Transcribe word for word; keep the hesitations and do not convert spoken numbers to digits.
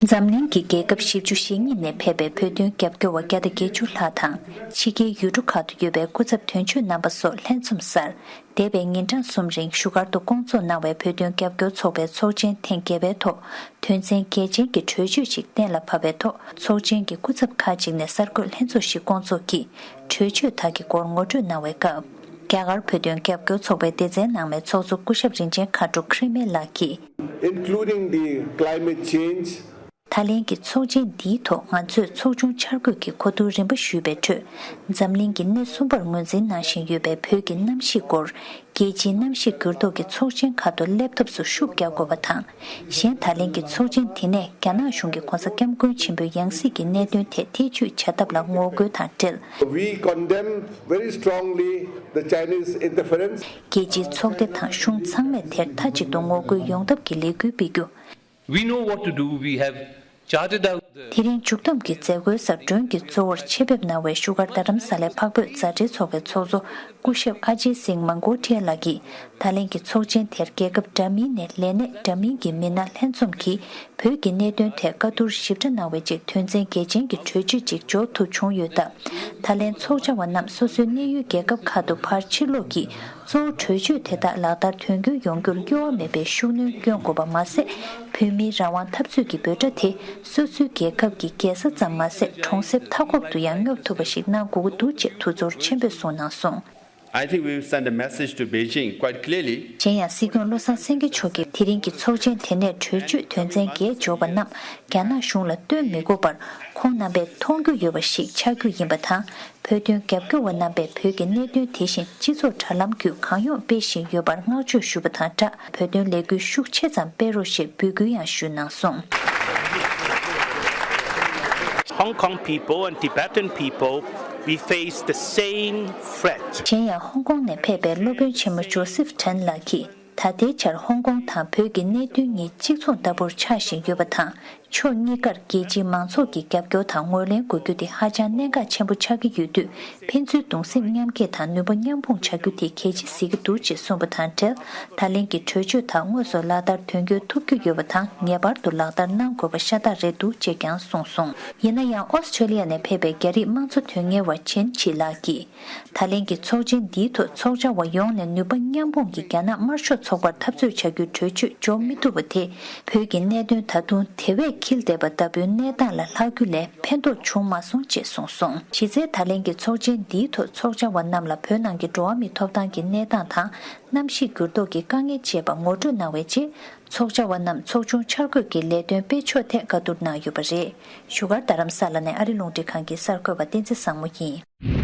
འཛམ་གླིང་གི་རྒྱལ་ཁབ་བཞི་བཅུ་ཞེ་གཉིས་ནས་ཕེབས་པའི་བོད་དོན་རྒྱབ་སྐྱོར་བ་བརྒྱ་དང་བརྒྱད་ཅུ་ལྷག་དང་། ཕྱི་རྒྱལ་ཡུལ་གྲུ་ཁག་ཏུ་ཡོད་པའི་སྐུ་ཚབ་དོན་གཅོད་རྣམ་པ་སོགས་ལྷན་འཛོམས་སར། འདས་པའི་ཉིན་གྲངས་གསུམ་རིང་བཞུགས་སྒར་དུ་བསྐོང་ཚོགས་གནང་བའི་བོད་དོན་རྒྱབ་སྐྱོར་ཚོགས་པའི་ཚོགས་ཆེན་ཐེངས་བརྒྱད་པའི་ཐོག་དོན་ཚན་གལ་ཆེན་གྱི་གྲོས་ཆོད་ཅིག་གཏན་ལ་ཕབ་པའི་ཐོག་ཚོགས་ཆེན་གྱི་སྐུ་ཚབ་ཁག་ཅིག་ནས་གསར་འགོད་ལྷན་ཚོགས་ཤིག་བསྐོང་ཚོགས་ཀྱིས་གྲོས་ཆོད་དག་གི་སྐོར་ངོ་སྤྲོད་གནང་བའི་སྐབས། རྒྱ་གར་བོད་དོན་རྒྱབ་སྐྱོར་ཚོགས་པའི་སྡེ་ཚན་ནང་མའི་ཚོགས་གཙོ་སྐུ་ཞབས་རིན་ཆེན་མཁའ་འགྲོ་ཁྲི་སྨན་ལགས་ཀྱིས། Including the climate change. ད་ལན་གྱི་ཚོགས་ཆེན་འདིའི་ཐོག་ང་ཚོས་ཚོགས་ཆུང་འཆར་འགོད་ཀྱི་གོ་བསྡུར་རིམ་པ་ཞུས་པའི་ཁྲོད། འཛམ་གླིང་གི་སྣེ་གསུམ་པར་ངོས་འཛིན་གནང་བཞིན་ཡོད་པའི་བོད་ཀྱི་གནམ་གཤིས་སྐོར། རྒྱལ་སྤྱིའི་གནམ་གཤིས་འགྱུར་ལྡོག་གི་ཚོགས་ཆེན་ཁག་ཏུ་སླེབས་ཐབས་སུ་ཤུགས་རྒྱག་དགོས་པ་དང་། གཞན་ད་ལན་གྱི་ཚོགས་ཆེན་དེ་ནས་རྒྱ་ནག་གཞུང་གིས་༧གོང་ས་༧སྐྱབས་མགོན་ཆེན་པོའི་ཡང་སྲིད་ཀྱི་གནད་དོན་ཐད་ཐེ་བྱུས་བྱ་ཐབས་ལ་ངོ་རྒོལ་དང་འབྲེལ། We condemn very strongly the Chinese interference. རྒྱལ་སྤྱིའི་ཚོགས་སྡེ་དང་གཞུང་ཚང་མས་དེར་མཐའ་གཅིག་ཏུ་ངོ་རྒོལ་ཡོང་ཐབས་ཀྱི་ལས་འགུལ་སྤེལ་རྒྱུ། We know what to do. We have charted out the དེ་རིང་མཇུག་བསྡོམས་ཀྱི་མཛད་སྒོའི་སར་མགྲོན་གྱི་གཙོ་བོར་ཆེད་ཕེབས་གནང་བའི་བཞུགས་སྒར་རྡ་རམ་ས་ལའི་འཕགས་བོད་མཛའ་འབྲེལ་ཚོགས་པའི་ཚོགས་གཙོ་སྐུ་ཞབས་ཨ་ཇེ་སིང་མང་གོ་ཊི་ཡ་ལགས་ཀྱིས། ད་ལན་གྱི་ཚོགས་ཆེན་དེར་རྒྱལ་ཁབ་འདྲ་མིན་ནས་ལས་གནས་འདྲ་མིན་གྱི་མི་སྣ་ལྷན་འཛོམས་ཀྱིས་བོད་ཀྱི་གནད་དོན་ཐད་བཀའ་བསྡུར་ཞིབ་ཕྲ་གནང་བའི་རྗེས་དོན་ཚན་གལ་ཆེན་གྱི་གྲོས་ཆོད་ཅིག་འབྱོར་ཐུབ་བྱུང་ཡོད་སྟབས། ད་ལན་ཚོགས་བཅར་བ་རྣམས་སོ་སོའི་གནས་ཡུལ་རྒྱལ་ཁབ་ཁག་ཏུ་ཕར་ཕྱིར་ལོག་གིས། གཙོ་བོ་གྲོས་ཆོད་དེ་དག་ལག་བསྟར་དོན་འཁྱོལ་ཡོང་རྒྱུར་གཡོ་བ་མེད་པའི་ཤུགས་སྣོན་བསྐྱོན་དགོས་པ་མ་ཟད། བོད་མིའི་རང་དབང་འཐབ་རྩོད་ཀྱི་འབོད་སྒྲ་དེ་སོ་སོའི་རྒྱལ་ཁབ་ཀྱི་རྒྱལ་ས་ཙམ་མ་ཟད་གྲོང་གསེབ་མཐའ་འཁོབ་ཏུ་ཡང་སྙོབ་ཐུབ་པ་ཞིག་གནང་དགོས་ཀྱི་འདུག་ཅེས་ཐུགས་ཚོར་ཆེན་པོས་གསུངས་གནང་སོང་། I think we send a message to Beijing quite clearly. གཞན་ཡང་སྲིད་སྐྱོང་བློ་བཟང་སེང་གེ་མཆོག་གིས་དེ་རིང་གི་ཚོགས་ཆེན་དེ་ནས་གྲོས་ཆོད་དོན་ཚན་བརྒྱད་འབྱོར་པ་རྣམས་རྒྱ་ནག་གཞུང་ལ་སྟོན་མི་དགོས་པར་ཁོང་རྣམ་པས་མཐོང་རྒྱུ་ཡོད་པ་ཞིག་ཆགས་རྒྱུ་ཡིན་པ་དང་། བོད་དོན་རྒྱབ་སྐྱོར་བ་རྣམ་པས་བོད་ཀྱི་གནད་དོན་དེ་བཞིན་སྤྱི་ཚོགས་དྲ་ལམ་བརྒྱུད་གང་ཡོང་སྤེལ་བཞིན་ཡོད་པར་བསྔགས་བརྗོད་ཞུ་བ་དང་སྦྲགས། བོད་དོན་ལས་འགུལ་ཤུགས་ཆེ་ཙམ་སྤེལ་རོགས་ཞེས་འབོད་སྐུལ་ཡང་ཞུས་གནང་སོང་། Hong Kong people and Tibetan people, we face the same threat. གཞན་ཡང་ཧོང་ཀོང་ནས་ཕེབས་པའི་སློབ་དཔོན་ཆེན་མོ་ཇོ་སེབ་ཁྲན་ལགས་ཀྱིས། ད་ལྟའི་ཆར་ཧོང་ཀོང་དང་བོད་ཀྱི་གནད་དོན་གཉིས་གཅིག་མཚུངས་ལྟ་བུར་ཆགས་བཞིན་ཡོད་པ་དང་། ཕྱོགས་གཉིས་ཀར་རྒྱལ་སྤྱིའི་མང་ཚོགས་ཀྱི་རྒྱབ་སྐྱོར་དང་ངོས་ལེན་དགོས་རྒྱུ་དེ་ཧ་ཅང་གནད་འགག་ཆེན་པོ་ཆགས་ཀྱི་ཡོད་དུས། ཕན་ཚུན་གདུང་སེམས་མཉམ་སྐྱེད་དང་ནུས་པ་མཉམ་སྤུངས་བྱ་རྒྱུ་དེ་གལ་ཆེ་གཟིགས་ཀྱི་འདུག་ཅེས་གསུངས་པ་དང་འབྲེལ། ད་ལན་གྱི་གྲོས་ཆོད་དག་དངོས་སུ་ལག་བསྟར་དོན་འཁྱོལ་ཐུབ་རྒྱུ་ཡོད་པ་དང་། ངེས་པར་དུ་ལག་བསྟར་གནང་དགོས་པ་ཤ་སྟག་རེད་འདུག་ཅེས་ཀྱང་གསུངས་སོང་། ཡིན་ན་ཡང་། ཨོ་སི་ཁྲེ་ལི་ཡ་ནས་ཕེབས་པའི་རྒྱ་རིགས་དམངས་གཙོ་དོན་གཉེར་བ་ཆིན་ཆི་ལགས་ཀྱིས། ད་ལན་གྱི་ཚོགས་ཆེན་འདིའི་ཐོག་ཚོགས་བཅར་བ་ཡོངས་ནས་ནུས་པ་མཉམ་སྤུངས་ཀྱིས་རྒྱ་ནག་དམར་ཤོག་ཚོགས་པར་འཐབ་རྩོད་བྱ་རྒྱུའི་གྲོས་ཆོད་འཇོག་མི་ཐུབ་པ་དེས། བོད་ཀྱི་གནད་དོན་ད་དུང་དེ་བས་འཁྱིལ་བསྡད་པ་ལྟ་བུའི་གནས་སྟངས་ལ་ལྷག་རྒྱུ་ལས་ཕན་ཐོགས་བྱུང་མ་སོང་ཅེས་གསུངས་སོང་། གཞི་རྩའི་ད་ལན་གྱི་ཚོགས་ཆེན་འདིའི་ཐོག་ཚོགས་བཅར་བ་རྣམས་ལ་བོད་ནང་གི་འགྲོ་བ་མིའི་ཐོབ་ཐང་གི་གནས་སྟངས་དང་། གནམ་གཤིས་འགྱུར་ལྡོག་གི་དཀའ་ངལ་བཅས་པ་ངོ་སྤྲོད་གནང་བའི་རྗེས། ཚོགས་བཅར་བ་རྣམས་ཚོགས་ཆུང་འཆར་འགོད་ཀྱི་ལས་དོན་སྤེལ་ཕྱོགས་ཐད་བཀའ་བསྡུར་གནང་ཡོད་པ་རེད། བཞུགས་སྒར་རྡ་རམ་ས་ལ་ནས་ཨ་རི་རླུང་འཕྲིན་ཁང་གི་གསར་འགོད་པ་བསྟན་འཛིན་བཟང་མོ་ཡིན།